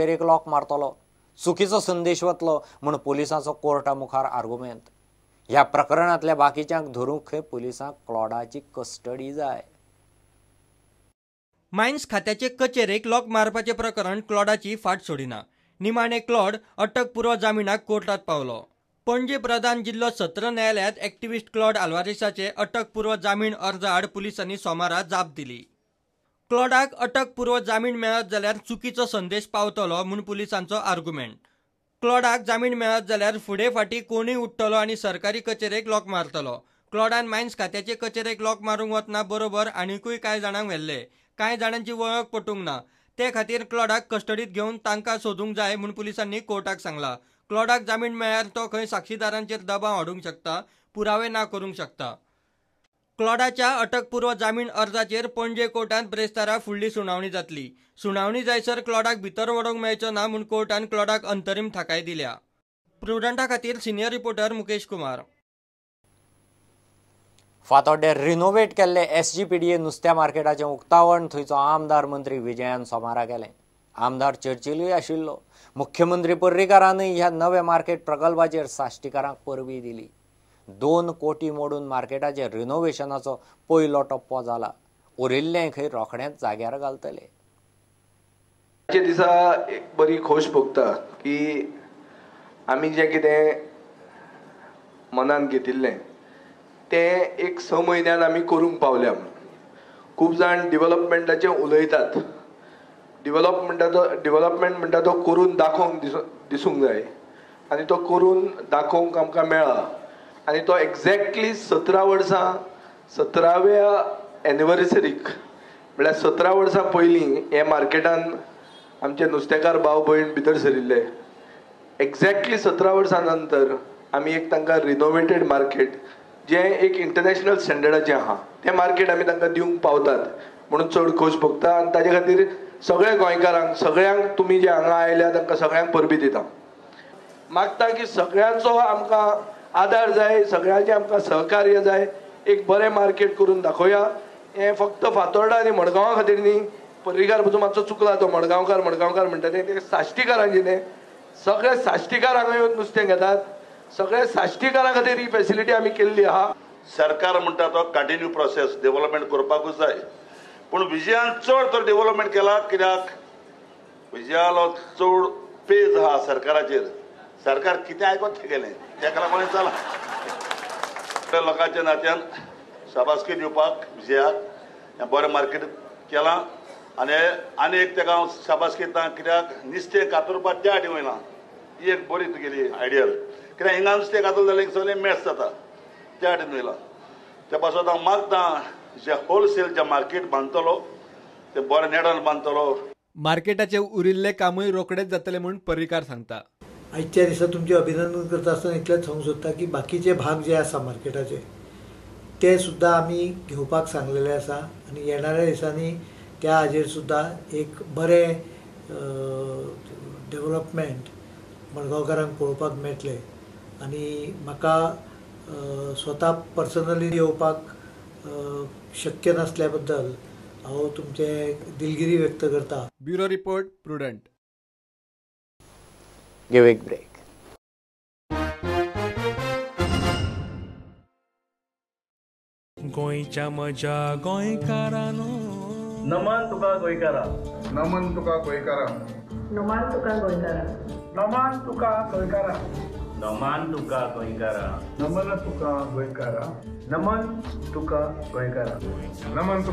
कचेरेक lock मारतलो, चुकीचो संदेश वतलो म्हूण पोलिसांचो कोर्टा मुखार आर्गुमेंत। ह्या प्रकरणांतल्या बाकीच्यांक धरूंक खंय पोलिसांक क्लॉडाची कस्टडी जाय। मायन्स खात्याचे कचेरेक लॉक मारपाचें प्रकरण क्लॉडाची फाट सोडिना। निमाणे क्लॉड अटकपूर्व जामिनाक कोर्टात पावलो। पणजे प्रधान जिल्लो सत्र न्यायालयांत एक्टिविस्ट क्लॉड आल्वारीसाचे अटकपूर्व जामीन अर्ज आड पुलिसांनी सोमारा जाप दिली। क्लॉडाक अटकपूर्व जामीन मेळत जाल्यार चुकीचो संदेश पावतलो म्हूण पुलिसांचो आर्गुमेंट। क्लॉडाक जामीन मेळत जाल्यार फुडें फाटीं कोणूय उठ्ठलो आनी सरकारी कचेरेक लॉक मारतलो। क्लॉडान मायन्स खात्याचे कचेरेक लॉक मारूंक वतना बरोबर आनिकूय कांय जाणांक व्हेल्ले। कांय जाणांची वळख पटूंक ना, ते खातीर क्लॉडाक कस्टडीत घेवन तांकां सोदूंक जाय म्हूण पुलिसांनी कोर्टाक सांगला। क्लॉडाक जामीन मेळ्ळ्यार तो खंय साक्षीदारांचेर दबाव हाडूंक शकता, पुरावे ना करूंक शकता। क्लॉडाच्या अटकपूर्व जामीन अर्जाचेर पणजे कोर्टांत ब्रेस्तारा फुडली सुनावणी जातली। सुनावणी जायसर क्लॉडाक भितर वडोवंक मेळचो ना म्हूण कोर्टान क्लॉडाक अंतरीम थाकाय दिल्या। प्रुडंटा खातीर सिनियर रिपोर्टर मुकेश कुमार। फातोड्डेर रिनोवेट केल्ले SGPDA नुस्त्या मार्केटाचें उक्तावण थंयचो आमदार मंत्री विजयान सोमारा केलें। आमदार चर्चिलूय आशिल्लो। मुख्यमंत्री पर्रीकारानूय ह्या नव्या मार्केट प्रकल्पाचेर साश्टीकारांक परबी दिली। 2 कोटी मोडून मार्केटाचे रिनोवेशनाचो पयलो टप्पो जाला, उरिल्लें खंय रोखडेंच जाग्यार घालतले। आजच्या दिसा एक बरी खोश भोगता की आमी जें कितें मनान घेतिल्लें तें एक 6 म्हयन्यान आमी करूंक पावल्या। खूब जाण डिवलपमेंटाचें उलयतात, डिवलपमेंट म्हणटा तो करून दाखोवंक दिसूंक जाय आनी तो करून दाखोवंक आमकां मेळ्ळा। आनी तो एक्झॅक्टली 17 वर्सां 17व्या एनिवर्सरीक म्हळ्यार 17 वर्सां पयलीं हे मार्केटान आमचे नुस्तेकार भाव भयण भितर सरिल्ले। एक्झॅक्टली 17 वर्सां नंतर आमी एक तांकां रिनोवेटेड मार्केट जें एक इंटरनॅशनल स्टँडर्डाचें आहा तें मार्केट आमी तांकां दिवंक पावतात म्हणून चड खोश भोगता। आनी ताजे खातीर सगळ्या गोंयकारांक सगळ्यांक तुमी जे हांगा आयल्या तांकां सगळ्यांक परबी दिता। मागता की सगळ्यांचो आमकां आदार जाय, सगळ्यांचें आमकां सहकार्य जाय, एक बरें मार्केट करून दाखोवया। हें फक्त फातोर्डा आनी मडगांवा खातीर न्ही, पर्रीकार पसून मातसो चुकला तो मडगांवकार मडगांवकार म्हणटा ते साश्टीकारांचें न्ही, सगळे साश्टीकार हांगा येवन नुस्तें घेतात, सगळे साश्टीकारां खातीर ही फेसिलिटी आमी केल्ली आहा। सरकार म्हणटा तो कंटिन्यू प्रोसेस डेव्हलपमेंट करपाकूच जाय, पूण विजयान चड तर डेव्हलपमेंट केला कित्याक विजयालो चड पेज आहा सरकाराचेर। सरकार कितें आयकत गेलें तेका लागून चला लोकांच्या नात्यान शाबासकी दिवपाक विजयाक हें बरें मार्केट केलां। आनी आनी एक तेका हांव शाबासकी दिता कित्याक नुस्तें कातुरपाक त्या आडी वयना, ही एक बरी तुगेली आयडियल कित्याक हिंगा नुस्तें कातरलें जाल्यार सगळें मॅस जाता, त्या आडीन वयला। त्या पासत हांव मागता जे होलसेल जे मार्केट बांदतलो तें बरें नेटान बांदतलो। मार्केटाचे उरिल्ले कामूय रोखडेच जातले म्हूण पर्रीकार सांगता। आयच्या दिसा तुमचें अभिनंदन करता आसतना इतलेंच सांगूंक सोदता की बाकीचे भाग जे आसा मार्केटाचे ते सुद्दां आमी घेवपाक सांगलेले आसा आनी येणाऱ्या दिसांनी त्या हाजेर सुद्दां एक बरें डेवलपमेंट मडगांवकारांक पळोवपाक मेळटलें। आनी म्हाका स्वता पर्सनली येवपाक शक्य नासल्या बद्दल हांव तुमचे दिलगिरी व्यक्त करता। Bureau report, Prudent. Give a break. गोंयच्या म्हज्या गोंयकारानो, नमन तुका गोंयकारा, नमन तुका गोंयकारा, नमन तुका गोंयकारा, नमन तुका गोंयकारा, नमन तुका गोंयकारा, नमन तुका गोंयकारा, नमन तुका गोंयकारा, नमन।